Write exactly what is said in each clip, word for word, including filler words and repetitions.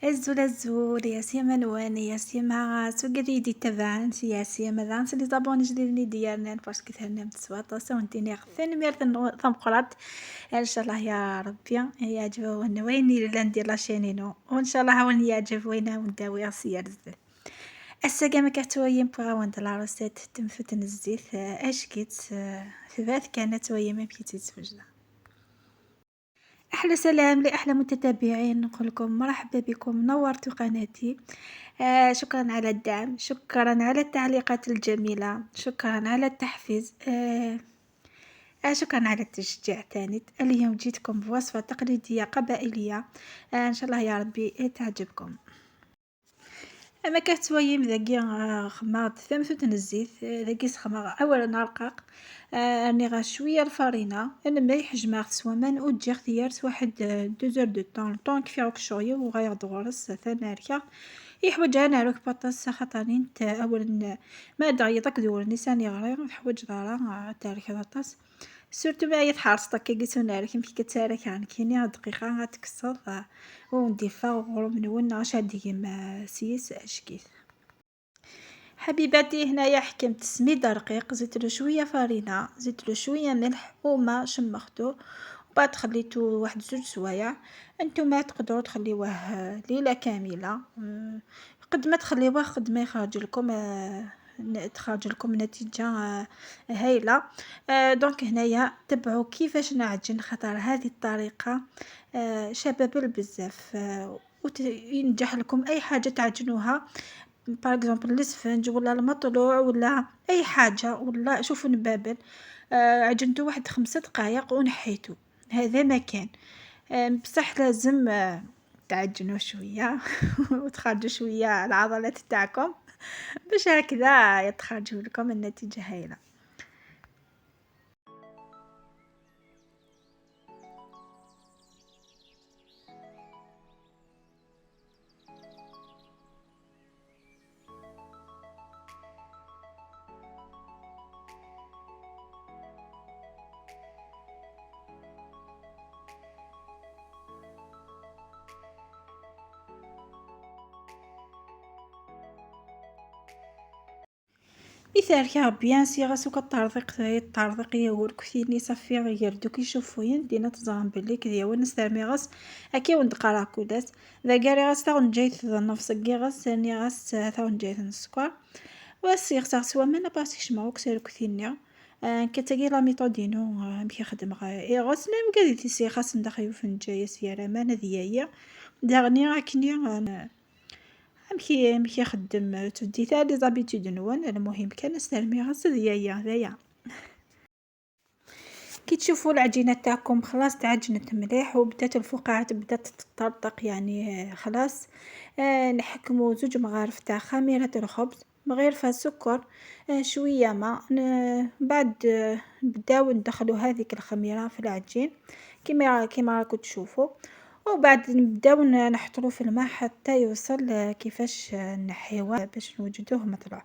Azul, azul, yas yama nwen, yas yama s wigad i yi-d-ittabaɛen, yas yama daɣen s les abonnés jdiden i d-yernan, parce que ternamt s waṭas, ad wen-d-iniɣ tanemmirt n-, tameqqrant. Ncallah ya Rebbi yeɛǧeb-awen wayen yellan di la chaîne-inu, u ncallah ad wen-yeɛǧeb wayen ad wen-d-awiɣ s yer zdat. Ass-agi, ma akka tettwayim, wwiɣ-awen-d la recette n temtunt n zzit, eh, ack-itt, eh, tebɛet kan ad twayim amek i tt-id-swejdeɣ. أحلى سلام لأحلى متتابعين، نقول لكم مرحبا بكم، نورتوا قناتي. آه، شكرا على الدعم، شكرا على التعليقات الجميلة، شكرا على التحفيز. آه، آه، شكرا على التشجيع تاني. اليوم جيتكم بوصفة تقليدية قبائلية، آه، إن شاء الله يا ربي تعجبكم. Ama akka tettwayim dagi, ah, xedmeɣ-d tamtunt n zzit, eh, dagi sxedmeɣ awren arqaq, ah, rniɣ-as cwiya lfarina, lmelḥ, jemɛeɣ-t s waman u ǧǧiɣ-t yers waḥed, eh, deux heures de temps, le temps kfiɣ akk ccɣel-iw u ɣayeɣ-d ɣur-s, atan rkeɣ. Yeḥwaǧ ad nerk waṭas axaṭer nint awren, ma d-tɣiyeḍ akked uwren-is ad yeɣli, ur teḥwaǧeḍ ara, ah, ad terkeḍ aṭas. Surtout ma i tḥerṣeḍ akkagi s unerk, amek i k-ttarra kra nekkini, dqiqa ad tekkseḍ, ah, ur wen-d-iffeɣ uɣrum-nwen, neɣ acu ad d-tgem, ah, s-yes, ack-it. حبيباتي، هنايا حكمت سميد رقيق، زدت له شوية فرينة، زدت له شوية ملح وما شمختو، وبعد خليته واحد زوج سوايع. انتوما تقدروا تخليوه ليلة كاملة، آه، قد ما تخليوه قد ما يخرج لكم، آه، ن-، تخرج لكم نتيجة، آه، هايلة. آه، donc هنايا تبعوا كيفاش نعجن، خاطر هذه الطريقة، آه، شابة بزاف، آه، وت-، ينجح لكم أي حاجة تعجنوها، par exemple الإسفنج ولا المطلوع ولا أي حاجة، ولا شوفوا نبابل، آه، عجنتو واحد خمسة دقايق ونحيتو، هذا ما كان. آه، بصح لازم، آه، تعجنوا شوية وتخرجوا شوية العضلات تاعكم، باش هكذا تخرجوا لكم النتيجة هايلة. Mi terkeɣ bien, syiɣ-as akk ṭṭerḍiq, ṭṭerḍiq i urkti-nni, ṣaffi iger-d akk icufuyen, dinna teẓram belli k d yawen, as termiɣ-as, akka i wen-d-qqareɣ kul ass. Dagi rriɣ-as taɣenǧayt d nnefṣ n yiɣes, rniɣ-as taɣenǧayt n sskeṛ. Wa syiɣ-as s waman, après kecmeɣ akk s urkti-nni. Ah, nekk tagi la méthode-inu, ah, amek i xeddmeɣ, ah, iɣes, même gad i t-issexasen daxel ufenǧal, as yerr aman ad yali. Daɣen akkenni, ah, amek i, amek i xeddem, ah, ur tbeddit ara les habitudes-nwen, lmuhim kan as termiɣ-as ad yali, d aya. Kif tcufum lɛeǧinat taakum xlaṣ tɛeǧnet mliḥ u bdat lfuqaɛa tebda teṭṭerṭeq, yeɛni, ah, xlaṣ. Ah, nḥekmu zuǧ mɣaref taax xamirat lxebz. مغرفة سكر، آه، شوية ما، ن-، بعد، آه، نبداو ندخلو هذيك الخميرة في العجين كيما، كيما راكم تشوفوا، وبعد نبداو ن-، نحطلو في الماء حتى يوصل، آه، كيفاش، آه، نحيوه باش نوجدوه مطلوع.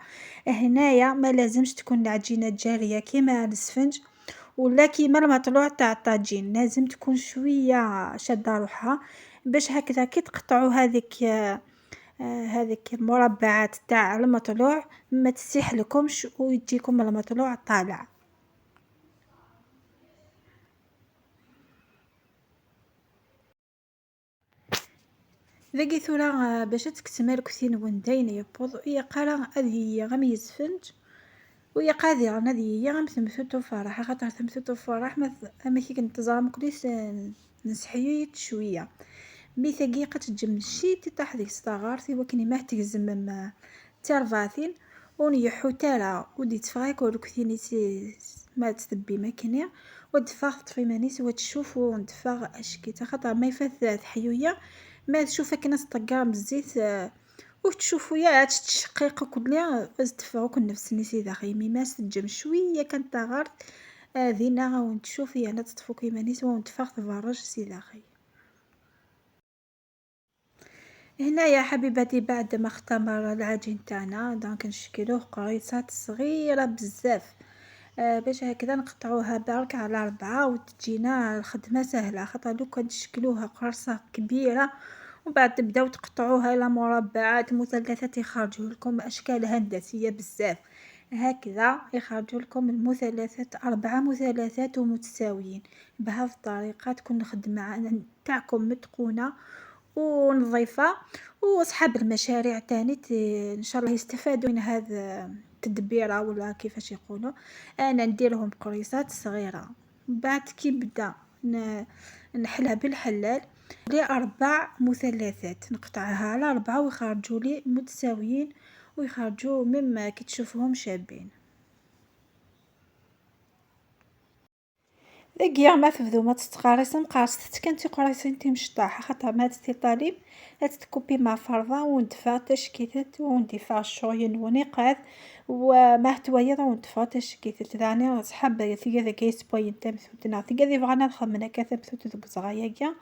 هنايا ما لازمش تكون العجينة جارية كيما الاسفنج ولا كيما المطلوع تاع الطاجين، لازم تكون شوية شادة روحها باش هكذا كي تقطعوا هذيك، آه، آه، هذيك المربعات تاع المطلوع ما تسيح لكمش ويجيكم المطلوع طالع. داكي ثورة، آه، باش تكتم الكثين وندين يبوض، يقرا هذه هي غم يزفنج. ويقاذي غنادي هي غم ثمثوت وفرح، خاطر ثمثوت وفرح ما ث-، أما كي كنت تزرع مقديس، آه، نسحييت شوية. مي ثقيقة تجم شي تطيح ديك ستاغارت، إوا كني ما تجزم ما ترفعتين، ونيحو تارا، ودي تفغيك وركثيني سي-، ما تثبي مكني، ودفاغ تطفي مانيس وتشوف وندفاغ أشكي، خاطر ما يفات تحيوية، ما تشوف كنا تطقر من الزيت، آه، وتشوفوا يا عاد تشقيق كلها، تفوق النفس نسي داخل ميماس تجم شويه كانت غارت. آه، دينا وانت تشوفي انا تطفو كيما نسوى وانت فاخ تفرج سي داخل. هنايا حبيباتي بعد ما اختمر العجين تاعنا، donc نشكلوه قريصات صغيره بزاف، آه، باش هكذا نقطعوها برك على ربعه وتجينا الخدمه سهله، خاطر لو كان تشكلوها قرصه كبيره ومن بعد تبداو تقطعوها الى مربعات مثلثات، يخرجوا لكم اشكال هندسيه بزاف. هكذا يخرجوا لكم المثلثات، اربعه مثلثات ومتساويين. بهذه الطريقه تكون الخدمه تاعكم متقونه ونظيفه، واصحاب المشاريع تاني ت- ان شاء الله يستفادوا من هذا التدبيره، ولا كيفاش يقولوا. انا نديرهم قريصات صغيره، بعد كي نبدا ن- نحلها بالحلال لأربع مثلثات، نقطعها على أربعة ويخرجوا لي متساويين، ويخرجوا مما كي تشوفهم شابين. دقيقة ما تبدو ما تتقارصم، قارصت كان تقرصين تيمشطاح، خاطر ما تستطاليم. هاد تكوبي مع فرضة وندفع تشكيلات وندفع الشوين ونقاذ وما تويض وندفع تشكيلات. داني صحاب ثقة ذاك يسبوين تمثوتنا ثقة ذي بغانا نخمنا كثبتوت ذوك زغايا.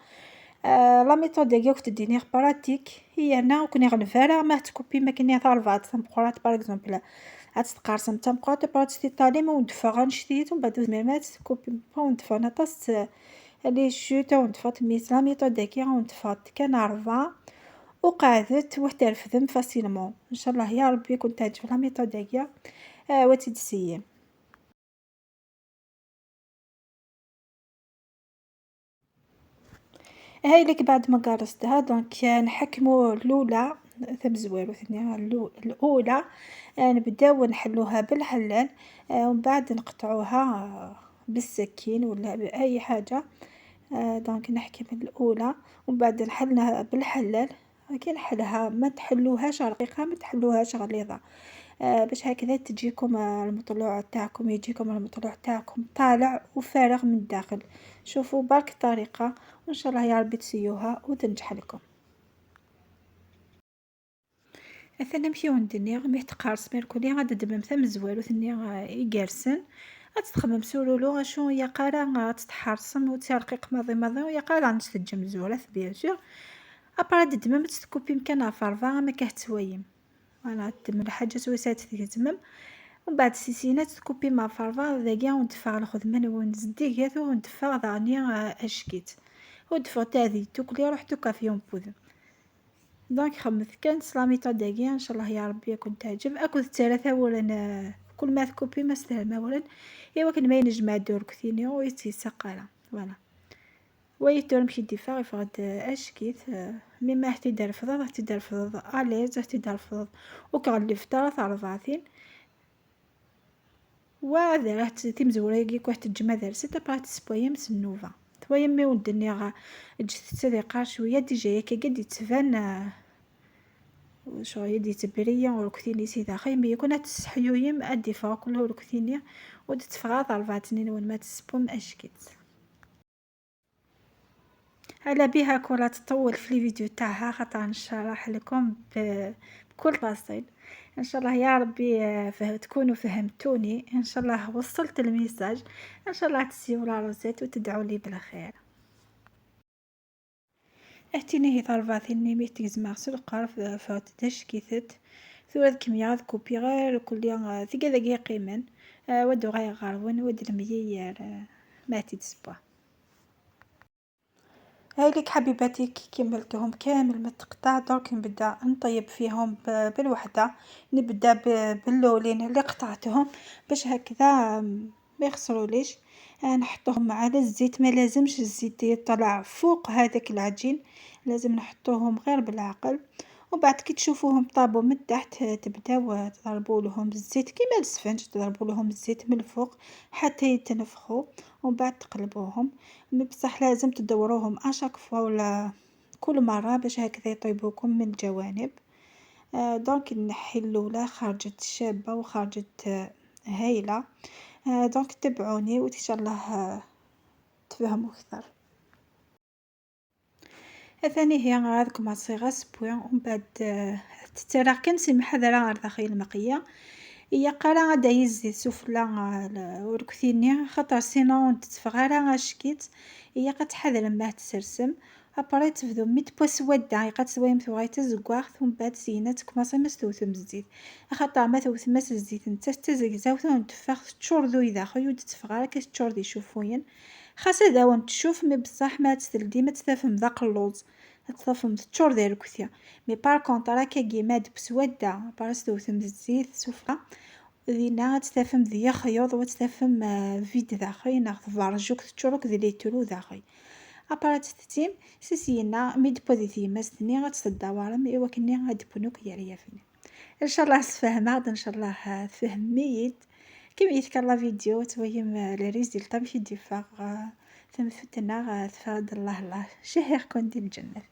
آه، لا ميثود هي كنت ديني براتيك، هي انا كني غنفارا ما تكوبي ما كني ثار بعض تنقرات باغ اكزومبل. هاد تقارصم تنقرات برات تيطالي ما وندفع غنشتيت ومن بعد زعما ما تكوبي ما وندفع نطست. لي شوت وندفع ميس لا ميثود هي وندفع كان عرفة وقعدت واحد الفدم فاسيلمون. ان شاء الله يا ربي كنت تعجب لا ميثود هي. آه، وتدسيي. هاي لك بعد ما قرصتها، دونك نحكمو الاولى، ثم زوارو ثاني اللو-، الاولى، آه، نبداو نحلوها بالحلال، آه، ومن بعد نقطعوها بالسكين ولا باي حاجه. آه، دونك نحكم الاولى ومن بعد نحلها بالحلال. كي نحلها ما تحلوهاش رقيقة، ما تحلوهاش غليظة، آه، باش هكذا تجيكم، آه، المطلوع تاعكم، يجيكم المطلوع تاعكم طالع وفارغ من الداخل. شوفوا برك الطريقة، وان شاء الله يا ربي تسيوها وتنجح لكم. اثنا مكيون دنيا مي تقارص ميركولي غادي تدمم ثمزوار وثني، آه، يقرسن. غتخمم سولولو اشو هي قارا، غتتحرصم وترقيق ماضي ماضي ويا قارا نتسجم زورات بيان سور. ابرا ددمم تكوبي مكان فارفا ما كهتوايم. فوالا تدمم الحاجه سويسات تتدمم. ومن بعد سيسينات تكوبي مع فارفا داكيا وندفع الخدمه ونزديكات وندفع ضاني، آه، اشكيت. ودفع تاذي توكلي روح توكا في يوم بوذم. دونك خمت كان سلاميطا داكيا، ان شاء الله يا ربي يكون تعجب. اكو ثلاثه ورن، آه، كل ما تكوبي ما استلم ورن. ايوا كان ما ينجم دور كثيني ويتيسقالا. فوالا. ويتور مشي ديفا يفرد، آه، اشكيت، آه، مما حتي دار فضل، حتي دار فضل اليز، حتي دار فضل. وكغلي فطرة اربعتين. وهذا راه ت-، تيمزوره يجيك واحد الجمعه دار ست بقات سبويا مسنوفه. ثويا مي ودني غا جثت هذه قار شويه ديجا ياك قد يتبان، آه، شو يدي تبريه وركثيني سي داخل مي يكون هاد السحيويم ادي فوق كله وركثيني. ودت فغاض اربع سنين وين ما تسبوم اشكت. على بيها كولا تطول في الفيديو تاعها خاطر نشرح لكم ب-، بكل تفاصيل. ان شاء الله يا ربي، آه، فه-، تكونوا فهمتوني، ان شاء الله وصلت الميساج، ان شاء الله تسيو لا روزيت وتدعوا لي بالخير. اهتيني هي طالباتي النيميت تجزمع سلقار ف-، فتدش كيثت. ثورة كمية كوبي غير كل يوم، آه، ثقة ذاك يقيمن. آه، ودو غير غارون ود المية يار، آه، ما تدسبه. هاي ليك حبيباتي، كي كملتهم كامل من التقطاع، درك نبدا نطيب فيهم ب-، بالوحدة. نبدا ب-، باللولين اللي قطعتهم باش هكذا ما يخسروليش. آه، نحطهم على الزيت، ما لازمش الزيت يطلع فوق هذاك العجين، لازم نحطوهم غير بالعقل. وبعد كي تشوفوهم طابوا من تحت، آه، تبداو، آه، تضربوا لهم الزيت كيما السفنج، تضربوا لهم الزيت من الفوق حتى يتنفخوا، ومن بعد تقلبوهم. مي بصح لازم تدوروهم اشاك فوا ولا كل مرة باش هكذا يطيبوكم من الجوانب. آه، دونك نحي الاولى خرجت شابة وخرجت، آه، هايلة. آه، دونك تبعوني وان شاء الله، آه، تفهموا اكثر. الثاني هي غاد كوماسي غا سبوي ومن بعد، آه، تترى كان سي محذرة غير داخل المقية. هي قرا غادا يزي سفلى، آه، وركثيني خاطر سينو نتفغ على غا شكيت. هي قد حذر ما تسرسم. ابري تبدو مي تبوا سوادة، هي قد سوايم ثوغاي تزكواغ ثم بعد سينا تكماسي ما ستوثم الزيت. خاطر ما توثم الزيت نتا تزكزاوت ونتفاغ تشور ذو يداخل يود تفغ على كتشور ذي شوفوين. خاص هذا وين تشوف، مي بصح ما تسلدي ما تستفهم ذاق اللوز. ad tafem teččur d arekti. Mais par contre, ara kagi ma d-, s wadda, par s tewtem zzit sufra, dinna ad tafem d yaxyuḍ, u ad tafem, euh, vide daxel, neɣ tberrec akk, teččur akk d litru daxel. Après ad tt-tettim, s syinna, mi d-tewwi di tyemmazt-nni, ad tt-teddawarem, i wakken ad d-wwin akk yeryafen. Ncallah sfehmeɣ-d, ncallah, euh, tfehmem-iyi-d. Kemmlet kan la vidéo, ad twayem, euh, le résultat amek i d-yeffeɣ, euh, tamtunt-nneɣ, euh, teffeɣ-d Allah Allah. Cihhiɣ-ken di lǧennet.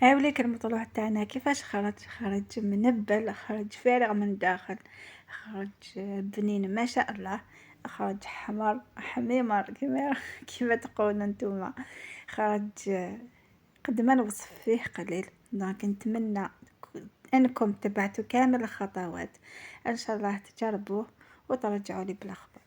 هاوليك المطلوع تاعنا كيفاش خرج. خرج منبل، خرج فارغ من داخل، خرج بنين ما شاء الله، خرج حمر حميمر كيما، كيما تقولوا نتوما. خرج قد ما نوصف فيه قليل. Donc نتمنى انكم تبعتوا كامل الخطوات، ان شاء الله تجربوه وترجعوا لي بالاخبار.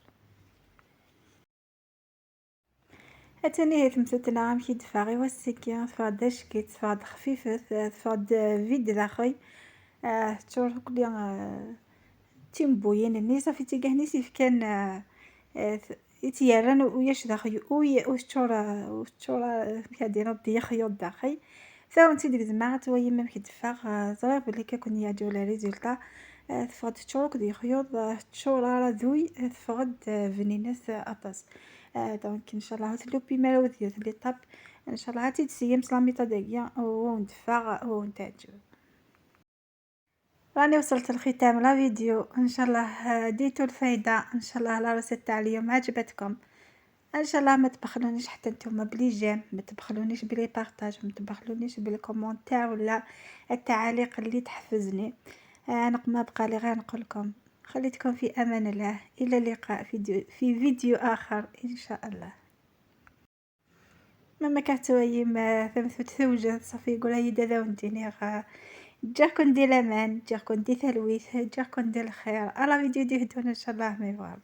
اتني هي تمثلتنا امشي دفاغي والسكين، تفاض شكيت، تفاض خفيفة، تفاض فيد داخل. آه، تشور كلي، آه، تيمبويين الني صافي تيقهني سيف كان، آه، آه، يتيرن وياش داخل وي-، وتشور، آه، وتشور، آه، كادينا دي خيوط داخل. فهمتي ديك زعما غتويم ممكن تفاغ، آه، زرير بلي كيكون يعجبو لي ريزولطا. آه، تفاض تشور كدي خيوط، آه، تشور راه ذوي، آه، تفاض، آه، بنينات، آه، اطاس. آه، دونك ان شاء الله هوت لو بيميرو ديال لي طاب. ان شاء الله هاتي تسيم سلاميطا داكيا وندفع ونتعجب. راني وصلت لختام لا فيديو، ان شاء الله، آه، ديتو الفايدة، ان شاء الله لا روسيت تاع اليوم عجبتكم. ان شاء الله ما تبخلونيش حتى نتوما بلي جيم، ما تبخلونيش بلي بارطاج، ما تبخلونيش بالكومونتير ولا التعاليق اللي تحفزني. آه، انا ما بقى لي غير نقول لكم خليتكم في امان الله، الى اللقاء في ديو-، في فيديو اخر ان شاء الله. ماما كتويم، آه، ثمثوت ثوجة صافي يقول هي دادا ونديني غا. جاكم دي لامان، جاكم دي ثلويث، جاكم دي الخير. على فيديو دي هدونا ان شاء الله ما يغرب.